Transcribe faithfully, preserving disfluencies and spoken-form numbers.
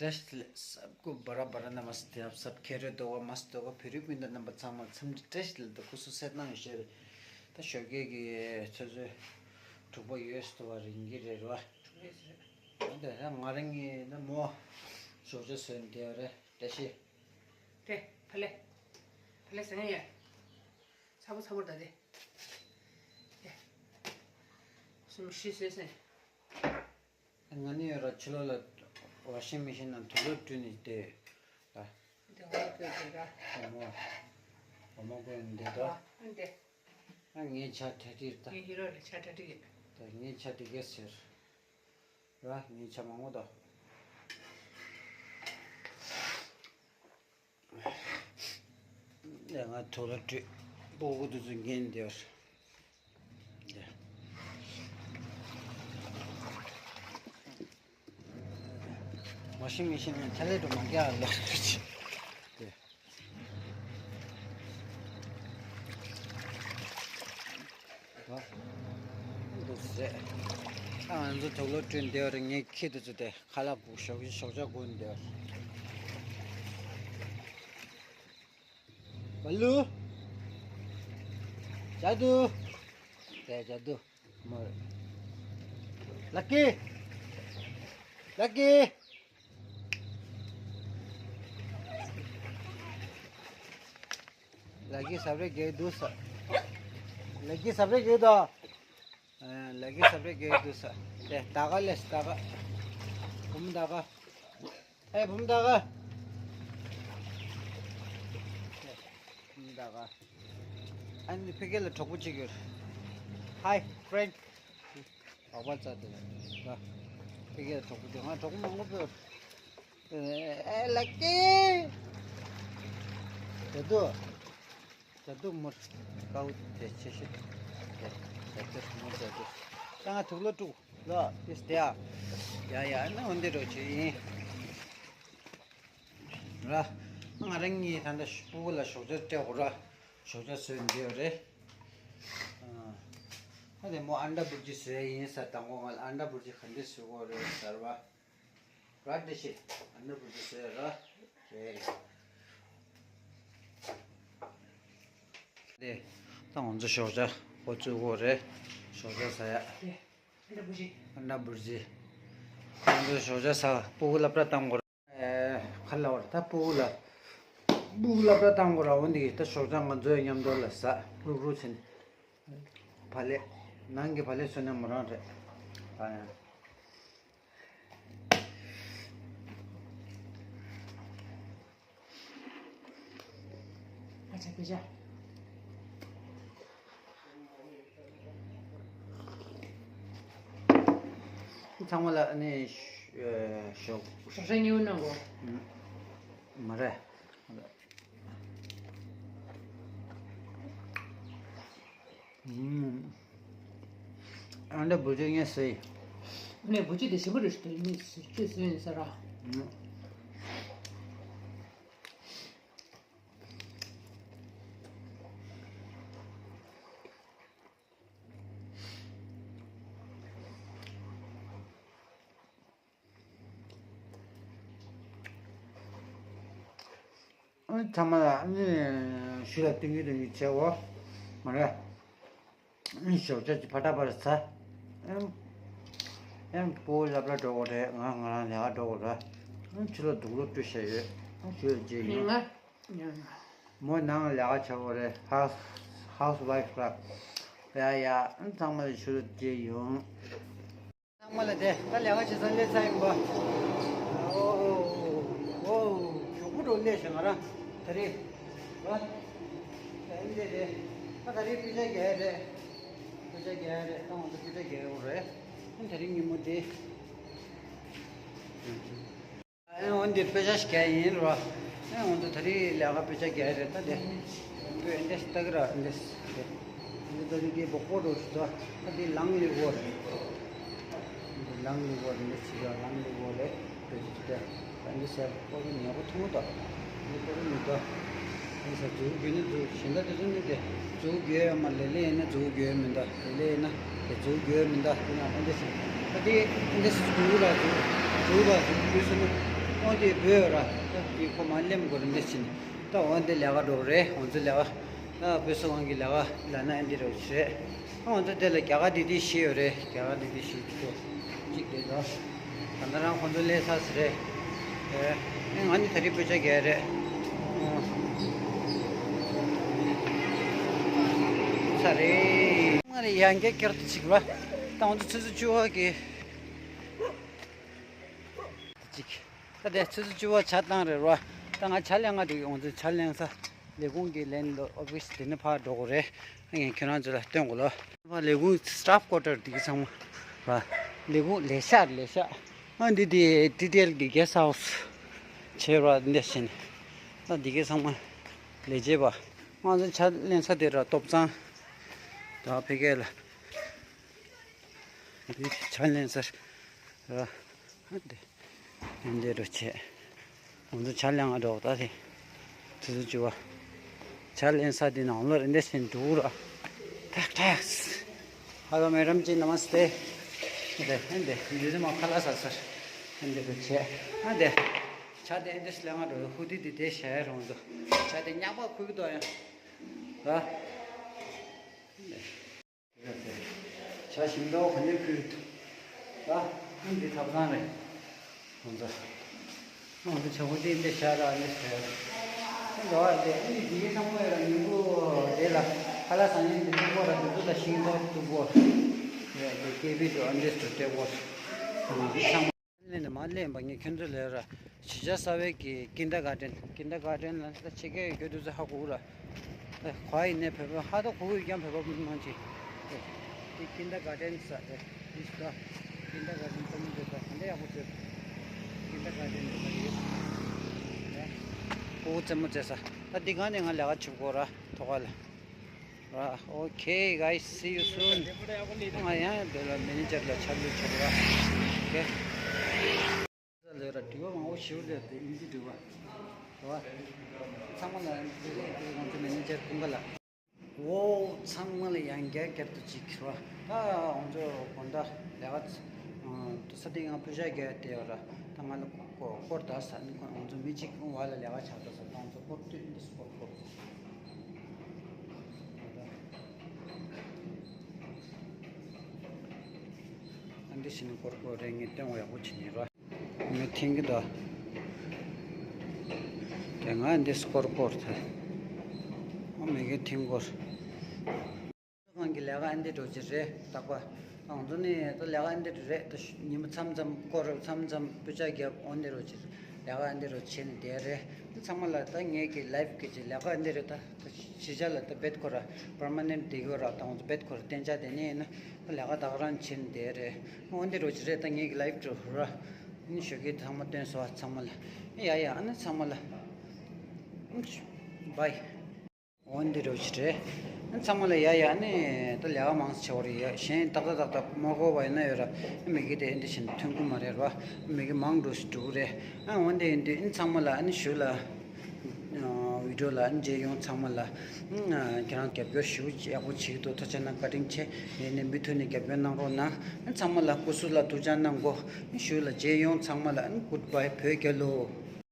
བཀྲ་ཤིས་བདེ་ལེགས། སབ་ཀོ་བ་ར་བ་ར་ན་མ་སི་ཏེ་ཡབ། སབ་ཁེ་རེ་དོ་ག་མ་སི་དོ་ག། བོད་རིགས་སྤུན་ཟླ་རྣམ་པ་ཚང་མ་འཚམས་འདྲི་བཀྲ་ཤིས་བདེ་ལེགས། ད་སྐུ་གཟུགས་གསལ་ཐང་ཡོད་ཤེས་རེད། ད་ཞོགས་ཀས་ཀྱི་ཆུ་ཚོད་དྲུག་པ་ཡོལ་སོང་བ་རིང་གི་རེད་རོ། དྲུག་པ་ཡོལ་སོང་རེད། འོན་ཏེ་ད་ང་རང་གི་ད་མོ་ཞོགས་ཇ་བཟོས་ནས་བསྡད་ཡོད་རེད། བཀྲ་ཤིས། དེ་ཕ་ལེ། ཕ་ལེ་ཟེར་ནས་ཡོད། ཚ་པོ་ཚ་པོ་ད་དེ། དེ། སུམ་ཤི་སོས་སེ། ང་ནི་ཡོད་ར་ཕྱི་ལོགས་ལ་ཝ་ཤིང་མེ་ཤིན་ནང་དུག་ལོག་བཀྲུས་ནས་བསྡད་ཡོད་ད། འདི་འོ་བཀོད་དེ་ར། འོ་མ། འོ་མ་བཀོད་ནས་བསྡད་ད། ཨ་འདི། ཨ་ངའི་ཇ་གྲ་སྒྲིག་རེད་ད། ངའི་ཧི་རོ་ལ་ཇ་གྲ་སྒྲིག་ཡོད། ད་ངའི་ཇ་འདི་གས་ཟེར། ར་ངའི་ཇ་མང་པོ་ད། ཡ་ང་དུག་ལོག་བཀྲུས། སྤུ་གུ་དེ་ཚོ་འགན་བསྡད་ཡོད་རེད། ཝ་ཤིང་མེ་ཤིན་ནང་ཐལ་ལེ་འགྲོ་མ་རྒྱག་ལ། དེ། འདུག་ཟེར། ཨ་ང་ཚོ་དུག་ལོག་བཀྲུས་བསྡད་ཡོད་རེད། ངའི་ཁྱི་དེ་ཚོ་དེ་ཁ་ལག་སྦུག་ཞོགས་ཀྱི་ཞོགས་ཇ་སྒུག་བསྡད་ཡོད་རེད། བལ་ལུ། ཇ་དུ། དེ་ཇ་དུ། མོ། ལ་ཀི། ལ་ཀི། ལ་ཀི་ཟ་རེ་གེ་དུ་ས། ལ་ཀི་ཟ་རེ་གེ་དོ། ལ་ཀི་ཟ་རེ་གེ་དུ་ས། དེ་ད་ག་ལས་ད་ག། བུམ་ད་ག། ཨེ་བུམ་ད་ག། བུམ་ད་ག། ཨ་ནི་ཕ་གི་ལ་གྲོགས་པོ་གཅིག་ཡོད། Hi friend. བག་པ་རྩ་དེ་ལ། ཕ་གི་ལ་གྲོགས་པོ་གཅིག། ང་གྲོགས་པོ་མང་པོ་ཡོད། ཨེ་ལ་ཀི། ཇ་དུ། ཇ་དུ་མུར། ཀའུ་དེ་ཆེ་ཤོས། དེ་ཇ་དུ་མུར་ཇ་དུ། ད་ང་དུག་ལོག་བཀྲུས་ལོ། ཨིས་དེ་ཨ། ཡ་ཡ་ན་འོན་ཏེ་རོ་ཆེ་ཡིན། ར། ང་རང་གཉིས་ད་ལྟ་སྤུ་གུ་ལ་ཞོགས་ཇ་སྤྲད་དགོས་ར། ཞོགས་ཇ་བཟོས་འདི་ཡོད་རེད། ཨ་དེ་མོ་ཨན་ཌ་བུར་ཇི་བཟོས་ཡིན་ཟེར། དང་པོ་ང་ལ་ཨན་ཌ་བུར་ཇི་ག་འདྲ་བཟོ་དགོས་རེད་ཟེར་བ། ར་འདི་ཤི་ཨན་ཌ་བུར་ཇི་བཟོས་ར། རེད། དེ་ད་ང་ཚོ་ཞོགས་ཇ་འགོ་བཙུགས་དགོས་རེད། ཞོགས་ཇ་ཟ་ཡ། ཨན་ཌ་བུར་ཇི། ཨན་ཌ་བུར་ཇི། ང་ཚོ་ཞོགས་ཇ་ཟ། སྤུ་གུ་སློབ་གྲྭ་བཏང་དགོས་རེད། ཨེ། ཁ་ལ་བར་ད་སྤུ་གུ་ལ། སྤུ་གུ་སློབ་གྲྭ་བཏང་དགོས་ར། འོ་འདི་ད་ཞོགས་ཇ་ང་ཚོའི་མཉམ་དུ་ལ་ཟ། རུག་རུག་ཕྱིན། བག་ལེབ། ནང་གི་བག་ལེབ་བཟོས་ན་མོ་རང་རེད། ཨ་ཡ། ཨ་ཅག་པེ་ཅག་ཚང་མ་ལ་ཨ་ནི་ཞོགས། ཞོགས་ཇ་མཉེས་པོ་གནང་གོ། མ་རེད། ཨ་འདྲ་བུ་ཆུ་ངས་ཟོས། ནས་བུ་ཆུ་དེ་ཞིམ་པོ་རེད་ཤག་ད་ངས་ཁྱོད་ཟོས་ཡིན་ཟེར་ར། ཨ་ཚང་མ་ལ་ཨ་ནི་ཞུ་ལ་ཏིང་ངེ་ཏིང་ངེ་བྱེད་འོ། མ་རེད། ཨ་ནི་ཞོགས་ཇ་གཅིག་ཕར་ད་པར་ཟ། ཨ་ནི་སྤོ་བོ་སློབ་གྲྭ་འགྲོ་དགོས་རེད། ང་ང་རང་ལས་ཀ་འགྲོ་དགོས་རེད། ཨ་ནི་ཕྱི་ལོགས་དུག་ལོག་བཀྲུས་བཞག་ཡོད། ཨ་ནི་ཞུ་ལ་བརྗེད་ཡོང་། མོ་ནང་ལས་ཀ་བྱ་དགོས་རེད། ཧའུ་སི་ཧའུ་སི་ཝའི་ཕི་ར། ཡ་ཡ། ཨ་ནི་ཚང་མ་ལ་ཞུ་ལ་བརྗེད་ཡོང་། ཚང་མ་ལ་དེ་ད་ལས་ཀ་བྱེད་ས་སླེབས་ཚར་ཡིན་པ། ཨོ་ཨོ་ཨོ། མགྱོགས་པོ་འགྲོ་སླེབས་ཤག་ང་རང་ད་རེས། ཨ། ད་ཡིན་དེ་རེད། ད་ད་རེས་དཔེ་ཆ་རྒྱག་ཡ་རེད། དཔེ་ཆ་རྒྱག་ཡ་རེད། ད་ང་ཚོ་དཔེ་ཆ་རྒྱག་ཡ་རེད། ཨ་ད་རེས་ཉིན་མོ་དེ། ཨ་འོན་ཏེ་དཔེ་ཆ་ཞིག་རྒྱག་ཡིན་རོ། ཨ་འོན་ཏེ་ད་རེས་ལས་ཀ་དཔེ་ཆ་རྒྱག་ཡ་རེད། ད་དེ་འདི་འདྲས་ལྟ་གི་ར། འདི་འདི་ད་རེས་དེ་བོག་པོ་འགྲོ་ཞིག་ད། ད་དེ་ལང་ལི་བོ་རེད། འདི་ལང་ལི་བོ་རེད། འདི་ཕྱི་ལ་ལང་ལི་བོ་རེད། དཔེ་ཆ་ཞིག་རྒྱག་ད་འདི་ཟེར་ཁོ་རང་ཉལ་ཁོ་ཐུང་ད། འདི་ཁོ་རང་མི་ད། འདི་ཟེར་འཛུགས་རྒྱུ་ནི་འཛུགས། གཞན་དག་དེ་ཚོ་ནི་དེ་འཛུགས་རྒྱུ་ཡོད་མ་རེད། ལེ་ལེ་ཡིན་ན་འཛུགས་རྒྱུ་ཡོད་མི་འདུག་ལེ་ལེ་ཡིན་ན་དེ་འཛུགས་རྒྱུ་ཡོད་མི་འདུག་དེ་ན་ཨ་འདི་ཟེར་ད་དེ་འདི་ཟེར་འཛུགས་ལ་འཛུགས་འཛུགས་ལ་འཛུགས་དུས་སུ་ནི། ཁོང་དེ་བོད་ར་དེ་ཁོ་མ་སླེབས་དགོས་རེད་འདི་ཕྱིན། ད་འོ་འདི་ལས་ཀ་འགྲོ་རེད། ང་ཚོ་ལས་ཀ་ད་བོད་སོ་ཁང་གི་ལས་ཀ་ལ་ན་འདི་རོ་ཞིག་རེད། ང་ཚོ་དེ་ལ་རྒྱ་གར་དེ་དེ་ཤི་ཡོད་རེད། རྒྱ་གར་དེ་དེ་ཤི་ཚོ་གཅིག་རེད་ད། ད་ལྟ་རང་ཁོང་ཚོ་སླེབས་ཚར་ཟེར་རེད། ཨེ་ང་ནི་ད་རེས་བོད་ཆ་རྒྱལ་རེད། ཚར་རེད། ང་ལ་ཡང་བསྐྱར་བསྐྱར་དུ་གཅིག་ར། ད་ང་ཚོ་ཆུ་ཚོད་བཅུ་པ་གི་གཅིག་ད་དེ་ཆུ་ཚོད་བཅུ་པ་ཇ་བཏང་རེད་ར། ད་ང་ཇ་ལེན་ག་འགྲོ་གི། ང་ཚོ་ཇ་ལེན་ས་ལས་ཁུངས་ཀྱི་ལན་ལོ་ཨོ་ཕི་སི་དེ་ནས་ཕར་འགྲོ་དགོས་རེད། ངས་ཁྱོད་རང་ཚོ་ལ་སྟོན་དགོས་ལོ། ཕར་ལས་ཁུངས་སི་ཊཕ་ཀོ་ཊར་འདི་གི་ཚང་མ་ར། ལས་ཁུངས་ལས་ཤག་ལས་ཤག་ཨ་འདི་དེ་ཊི་ཊི་ཨེལ་གི་གེ་སི་ཊི་ཧའུ་སི་བྱས་ར། འདི་བཞིན་ཨ་འདི་གི་ཚང་མ་ལས་བྱེད་པ། ང་ཚོ་ཇ་ལེན་ས་དེ་ར་ཏོབ་ཚང་ད་ཕ་གི་ལ། འདི་ཇ་ལེན་ས་ར། ཨ་འདི། འདི་རུ་ཆེ། ང་ཚོ་ཇ་ལེན་ག་འགྲོ་ད་དེ། དེ་ཚོ་བཅུ་བ། ཇ་ལེན་ས་དེ་ནང་ལོགས་རེ་འདྲ་ཞིག་འདུག་ར། ཐག་ཐག Hello, madam ji, namaste. འདི་འདི་འདི་མ་ཁ་ལག་ཟ་ས། འདི་རུ་ཆེ། ཨ་འདི། ཇ་དེ་འདི་ལེན་ག་འགྲོ། ཧུ་དི་དེ་དེ་བཞག་ཡ་རུང་འདུག་ཇ་དེ་ཉག་པ་ཁུག་གི་འདུག་ཡ། ར། ཇ་ཞིམ་ཏོག་ག་ནས་ཕུལ་འདུག་ད་ཨ་འདི་ཐབ་ཚང་རེད། ང་ཚོ་ང་ཚོ་ཇ་ཁུ་འདི་འདི་ཤ་ར་འདི་ཟེར། ཨ་འདི་འདི་ཨ་འདི་འདི་ཚང་མ་ར་ཉིན་གུང་དེ་ལ་ཁ་ལག་ཟ་ཉིན་འདི་ཚང་མ་ར་འདི་ཚོ་ལ་ཤིང་ཏོག་བཙུགས་པོ་རེད། འདི་ཀེ་བི་འདུག་ཨ་འདི་སུ་སྤྲད་པོ་འདི་ཚང་མ། ལེན་ནས་མ་ལེན་པ་ངས་ཁྱོད་ཚོ་ལས་ར་གཞིས་ཆགས་གསར་པའི་གི་ཀིན་ཌར་གྷར་ཌེན། ཀིན་ཌར་གྷར་ཌེན་ལ་ད་ཕྱི་རྒྱལ་ཡོད་དུས་ཚོད་ཧ་གོ་ར། ཨེ་ག་ཡིན་ནས་བོད་པ་ཧ་ད་གོ་ཡོད་ཀྱང་བོད་པ་མི་མང་ཆེ། ཨེ་འདི་ཀིན་ཌར་གྷར་ཌེན་ས་རེད། འདི་ས་ཀིན་ཌར་གྷར་ཌེན་ཙམ་མི་འདུག་ད་ག་འདྲ་ཡག་པོ་བཟོས། ཀིན་ཌར་གྷར་ཌེན་འདི་ལ་ཡོད། ཨེ་ཁོ་བོ་རྩེད་མོ་རྩེ་ས། ད་འདི་ག་ནས་ང་ལས་ཀ་བྱེད་དགོས་ར་ཐོག་ཁ་ལ། ར། Okay, guys, see you soon. ང་ཡང་བོད་ལ་མེ་ནེ་ཇར་ལ་ཕྱག་ལས་བྱེད་ར། Okay. ལས་ར་དྲི་བ་མང་པོ་ཞིག་ལས་དེ་ཨིན་ཇི་དྲི་བ། རེད་བ། ཚང་མ་ལ་དེ་ལས་དེ་ང་ཚོ་མེ་ནེ་ཇར་ཀུན་དགའ་ལགས། འོ་ཚང་མ་ལ་ཡང་བསྐྱར་བསྐྱར་དུ་གཅིག་རེད་བ། ད་ང་ཚོ་དགོང་དག་ལས་ཀ་ཚ་ཨ་ས་སྟེང་ང་ཕུ་ཤ་རྒྱག་བསྡད་ཡོད་ར། ད་ང་ལ་སྐོར་སྐོར་ད་ས་ནི་ཁོ་ང་ཚོ་མི་གཅིག་ཁོང་བ་ལ་ལས་ཀ་ཆགས་ད་ས། ད་ང་ཚོ་སྐོར་དུས་འདི་སྐོར་སྐོར། ཨ་འདི་ཕྱི་ནས་སྐོར་སྐོར་རེ་ངས་སྟོན་བ་ཡག་པོ་བྱེད་ཉེ་ར། ངས་འཐེན་གི་འདུག་དེ་ང་འདི་སྐོར་སྐོར་ཐལ། ཨ་མི་གི་འཐེན་སྐོར། ཁང་གི་ལས་ཀ་ཨ་འདི་འགྲོ་གི་རེད། རྟག་པ་ང་ཚོ་ནི་ད་ལས་ཀ་ཨ་འདི་རེད། ད་ཉི་མ་མཚམས་མཚམས་སྐོར་མཚམས་མཚམས་སྤུས་ཆ་རྒྱབ་འོ་འདི་རོ་ཅི་ལས་ཀ་ཨ་འདི་རོ་བྱེད་ནི་དེ་རེད། ཚང་མ་ལ་ད་ངེད་ཀྱི་ལའིབ་ཀྱི་ལས་ཀ་ཨ་འདི་རེད། ད་ད་གཞིས་ཆགས་ལ་ད་བེད་ཁོ་ར་པར་མ་ནེན་ཊི་དེ་གི་ར། ད་ང་ཚོ་བེད་ཁོ་ར་གཏན་འཇགས་དེ་ནས་ཡིན་ན་ད་ལས་ཀ་ད་ག་རང་བྱེད་ནི་དེ་རེད། འོ་འདི་རོ་ཅི་རེད། ད་ངེད་ཀྱི་ལའིབ་འགྲོ་ར། ཨ་ནི་ཞོགས་ཀས་ཚང་མ་སྟོན་སོང་ཚང་མ་ལ། ཡ་ཡ་ཨ་ནི་ཚང་མ་ལ་བའི། འོ་འདི་རོ་ཞིག་རེད། ཨ་ཚང་མ་ལ་ཡ་ཡ་ནི་ད་ལས་ཀ་མང་ཆེ་བ་རེད་ཡ། གཞན་ཏག་ཏག་ཏག་ཏག་མ་གོ་བ་ཡིན་ན་ཡོད་ར། མི་གི་དེ་འདི་བཞིན་ཐོན་གི་མ་རེད་ར། མི་གི་མང་འགྲོ་ཞིག་འགྲོ་གི་རེད། ཨ་འོ་འདི་ཡིན་དུས་ཨ་ཚང་མ་ལ་ཨ་ནི་ཞུ་ལ་བི་ཌི་ཡོ་ལ་ཨ་མཇལ་ཡོང་ཚང་མ་ལ་ཁྱེད་རང་རྒྱབ་སྐྱོར་ཞུ་ཡག་པོ་བྱེད་ཀྱི་འདུག་ཐུགས་རྗེ་གནང་། བཀའ་དྲིན་ཆེ། ངས་ནི་མུ་མཐུད་ནས་རྒྱབ་སྐྱོར་གནང་རོགས་གནང་། ཨ་ཚང་མ་ལ་སྐུ་གཟུགས་ལ་ཐུགས་ཅག་གནང་གོ། ཞུ་ལ་མཇལ་ཡོང་ཚང་མ་ལ་ཨ་ནི་གུཌ་བྷའི་བོད་རྒྱལ་ལོ།